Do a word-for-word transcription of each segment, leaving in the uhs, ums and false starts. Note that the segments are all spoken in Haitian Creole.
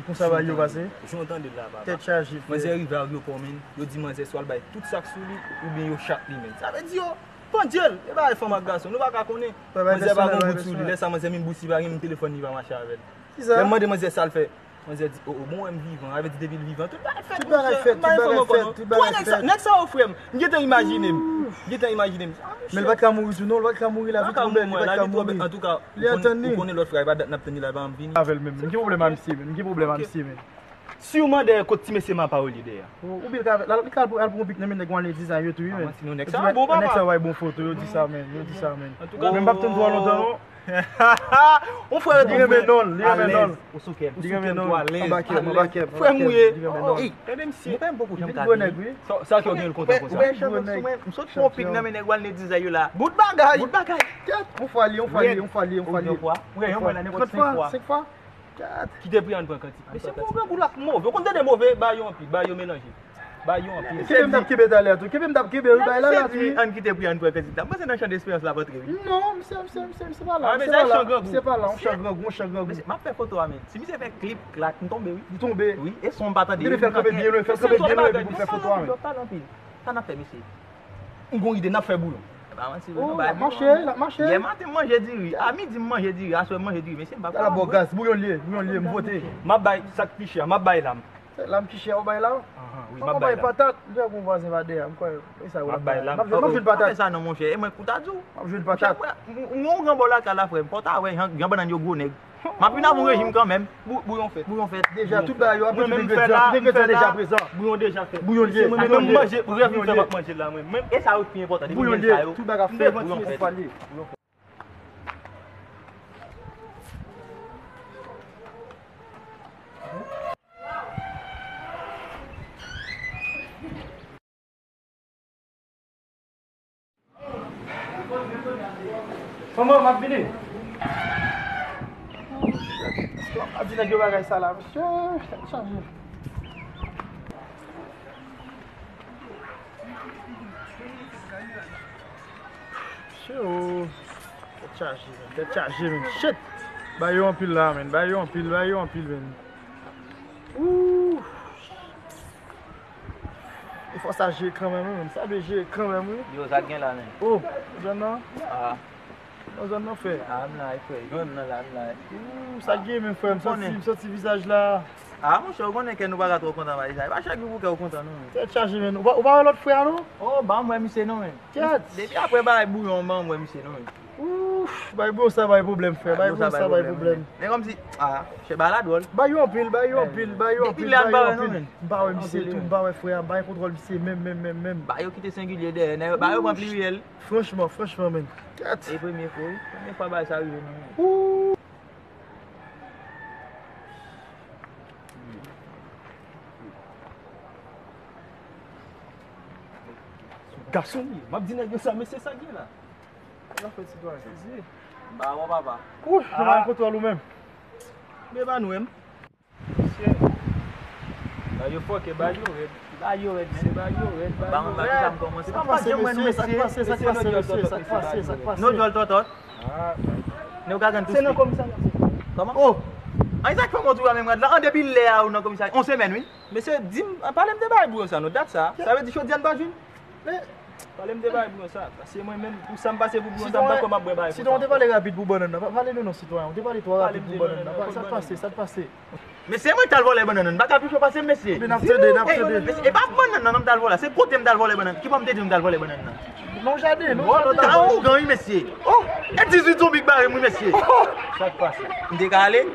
Konsa bagay yo pase. Jan w tande l la, papa. Tèt chaje, frè. Manzè rive aryopò, menn. Yo di manzè swa l bay tout sa k sou li, oubyen yo chat li, menn. Sa vle di yo pandye l. E bagay fanm ak gason, nou pa ka konnen. Manzè pa gen gout sou li. Lè sa, manzè menm bouch li pa gen, menm telefòn li pa mache avè l. Lè m mande manzè sa l fè, manzè di, o, o, bon, wè m vivan. Sa vle di depi l vivan, tout bagay fèt, monchè. M pa gen fanm ankò, non. Twa nèg sa, nèg sa yo, frè m. M gentan imajine m. M gentan imajine m. Men l pa t ka mouri tou, non. L pa t ka mouri, lavi twò bèl, li pa t ka mouri. Antouka, ou konnen lòt fwa, e pa dat n ap tann li la, e pa m vini. Avè l menm. M gen pwoblèm a misye, menm. M gen pwoblèm a misye, menm. Siman dèyè kot ti mesye Mapa yo li dèyè. Ou, oubyen li ka al, li ka al pou, al pou yon pik nan men nèg wan le dizay yo tou, wi, menm. Nèg sa yo bon, papa. Nèg sa yo bay bon foto, yo di sa, menm. Yo di sa, menm. Men m p ap tann twò lontan, non. Yon frè yo di renmen non l, li renmen non l. Ou sou kè m. Li renmen non l. Anba kè m, anba kè m. Frè m ou ye. Li renmen non l. Ey, gade misye. Mwen pa m poko janm ka vini. Sa, sa ki yo gen l kontan konsa. Ou wè jan m sou mwen, m sot pran yon pik nan men nèg wan le dizay yo la. Bout bagay. Bout bagay. Kèt, yon fwa li, yon fwa li, yon fwa li, yon fwa li. Ou wè yon mwa la, nenpòt senk fwa. Senk fwa. Kèt. Kite pri a n pran kantik. Mesye, mwen grangou la move. Ou konn tande move, ba yo anpil, ba yo melanje. Ba yo anpil. Kenbe m t ap kenbe talè tou. Kenbe m t ap kenbe, wi, bay la la tou. Ann kite pri a n pran kantik la. M panse nan chan de esperyans la pantre, wi. Non, misye, misye, misye, misye pa la. Misye pa la, yon chan grangou, yon chan grangou, yon chan grangou. Mesye, m ap fè foto a, men. Si misye fè klip, klak, m tonbe, wi. Ou tonbe. Wi, e son m pa tande. Li dwe fè l kanpe byen lwen, fè l kanpe byen lwen, epi pou l fè foto a, men. Talè anpil. Sa n ap fè, mesye? M gon ide, n ap fè bouyon. E pa manti vre non, bay bouyon. L ap mache, l ap mache. Yè maten m manje diri, a midi m manje diri, aswè m manje diri, mesye m pa ka. Ala bò gaz, bouyon l ye, bouyon l ye, m vote. M ap bay sa k pi chè a, m ap bay lam. Se lam ki chè ou bay la? Ahan, wi, m ap bay lam. Patat, m te wè gon vwazen pa dèyè m, kwè. E sa w ap bay lam. M ap jwenn patat. Pa fè sa non, monchè, e mwen k pou ta di w. M ap jwenn patat. Monchè, mwen, mwen, yon gran bò lakay la, frè m, fò w ta wè jan, jan bannann yo gwo nèg. M ap vin avè yon rejim kanmenm. Bou-, bouyon fèt. Bouyon fèt. Deja, tout bagay yo, ap mete tout engredyan, tout engredyan deja prezan. Bouyon deja fèt. Bouyon l ye. Mwen menm manje, rèv m fè m ap manje la, mwen menm. E sa yo ki pi enpòtan, depi m jwenn sa yo. Tout bagay ap fèt, bouyon fèt. Bouyon fèt. Kòman, m ap vini. Èske w ap di nèg yo bagay sa la, mesye? Tèt chaje. Mesye, o. Tèt chaje, men. Tèt chaje, men. Shit! Bay yo anpil la, men. Bay yo anpil, bay yo anpil, men. Ooh! E fò sa jere kanmenm, wi, menm. Sa dwe jere kanmenm, wi. Yo, sa k gen la, menm? Oh, zòn nan? Ah. Nan zòn nan, frè. Ah, m la, frè. Jwenn m nan la, m la. Ooh, sa k gen, menm, frè? M santi, m santi vizaj la. Ah, monchè, ou konnen kè nou pa ka twò kontan, bagay sa. E pa chak jou pou kè ou kontan, non, menm. Tèt chaje, menm. Ou pa, ou pa wè lòt frè a, non? Oh, ban m wè misye, non, menm. Kèt! Depi apre bagay bouyon, ban m wè misye, non, menm. Ouf, bay bouyon sa bay pwoblèm, frè. Bay bouyon sa bay pwoblèm. Men kòmsi, ah, chè bagay la dwòl. Bay yo anpil, bay yo anpil, bay yo anpil, bay yo anpil. M pa wè misye tou, m pa wè frè a, m pa gen kontwòl misye menm, menm, menm, menm. Ba yo kite sengilye dèyè, nèg yo, ba yo pran pliryèl. Franchman, franchman, menm. Kèt. E premye fwa, wi. Premye fwa bagay sa rive, non, menm. Ooh. Gason li ye. M ap di nèg yo sa, mesye, sa gen la. Sa fè sitwayen? Sezi. M pa wè papa. Wouch, nou pa gen kontwòl ou menm. Men pa nou menm. Mesye. Ba yo fòkè, ba yo rèd. Ba yo rèd, mesye, ba yo rèd, ba yo rèd. Sa k pase, mesye? Sa k pase, sa k pase, mesye? Sa k pase, sa k pase? Nou djòl tòtòt. Ah. Nou ka gen tout. Se nan komisarya, mesye. Kòman? Oh! An, sa k fè m wè w toujou a menm rad la? An, depi lè a ou nan komisarya. On semèn, wi. Mesye, di m, pale m de bagay bouyon sa non, dat sa. Sa vle di jodi a n pa jwenn? Men pale m de bagay bouyon sa. Paske mwen menm, pou sa m pase pou bouyon sa, m pa kwè m ap bwè bagay konsa. Sitwayen, ou te pale rapid pou bannann nan. Pa-, pale nou non, sitwayen. Ou te pale twò rapid pou bannann nan. Sa t pase, sa t pase? Mesye, mwen t al vòlè bannann nan. M pa ka pi cho pase m, mesye. N ap tande, n ap tande. Mesye, e pa bannann nan non m t al vòlè. Se kote m t al vòlè bannann. Ki bò m te di w m t al vòlè bannann nan? Nan jaden, nan jaden. Ta ougan wi, mesye. Oh! E dizuit zonbi k bare m wi, mesye. Sa k pase? M te ka ale?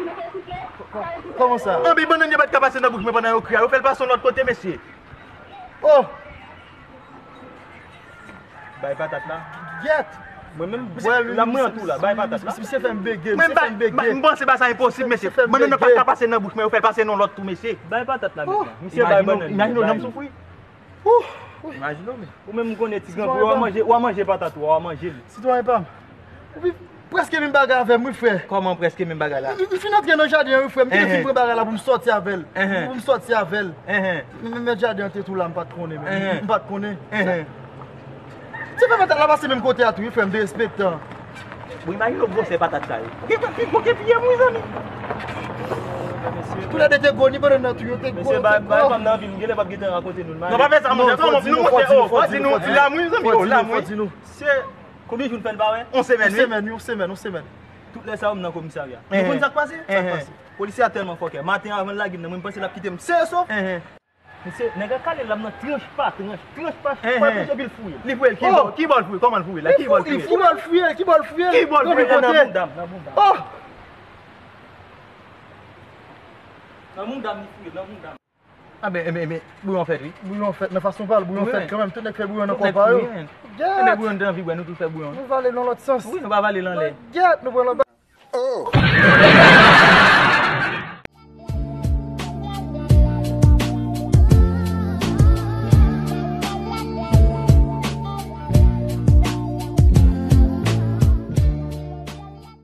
Kòman sa? Anben bannann yo pa t ka pase nan bouch mwen pandan yo kri a. Yo fè l pase yon lòt kote, mesye. Oh! Bay patat la. Gyèt! Mwen menm, la mwen an tou la, bay patat la. Misye fè m bege, misye fè m bege. M panse bagay sa enposib, mesye. Bannann nan pa t ka pase nan bouch mwen, yo fè l pase nan lòt tou, mesye. Bay patat la, mesye. Misye bay bannann. Imajine w jan m soufri. Imajine w, men. Ou menm ou konnen ti grangou, w a manje, w a manje patat ou, w a manje l. Sitwayen pa m. Ou pi Prèske menm bagay avè m wi, frè. Kòman prèske menm bagay la? M, m fin antre nan jaden an wi, frè. M te fin pran bagay la pou m sòti avè l. Pou m sòti avè l. Men, men, men jaden an te tou la, m pa t konnen menm. M pa t konnen. Ti fè patat la pase menm kote a tou wi, frè, m derespektan. Bon, imajine w gwosè patat sa yo. Ou gen, gen, gen pye m wi, zanmi. Toulède te gwo, ni pandan nan tou, yo te gwo, yo te gwo. Mesye, bay, bay, fòm nan anpil, m genlè p ap gentan rakonte nou l, m ale. Non, pa fè sa, monchè, kòman, nou, monchè, oh, fò di nou, fò di nou, la, mwen, zanmi, oh, la, mwen. Se konbyen jou n fè l parèt? On semèn, wi. On semèn, wi, on semèn, on semèn. Tout lè sa yo, m nan komisarya. Nou konn sa k pase? Sa k pase? Polisye a tèlman fòkè. Maten, avan l lage m nan, mwen panse l ap kite m sen e sof. Mesye, nèg la kale l la nan tranch pa tranch, tranch pa tranch, epi l fouye l. Li fouye l, ki bò, ki bò l fouye, kòman l fouye l la, ki bò l fouye l? Ki bò l fouye l, ki bò l fouye l? Nan bounda m, nan bounda m. Nan bounda m li fouye l, nan bounda m. A ben, e ben, e ben, bouyon fèt, wi. Bouyon fèt, nan fason pa l, bouyon fèt kanmenm, tout nèg fè bouyon nan kò pa yo. Gèt! Tout nèg bouyon te anvi bwè, nou tout fè bouyon. Nou vale nan lòt sans. Wi, nou pa vale l anlè. Gèt, nou pran lòt. Oh!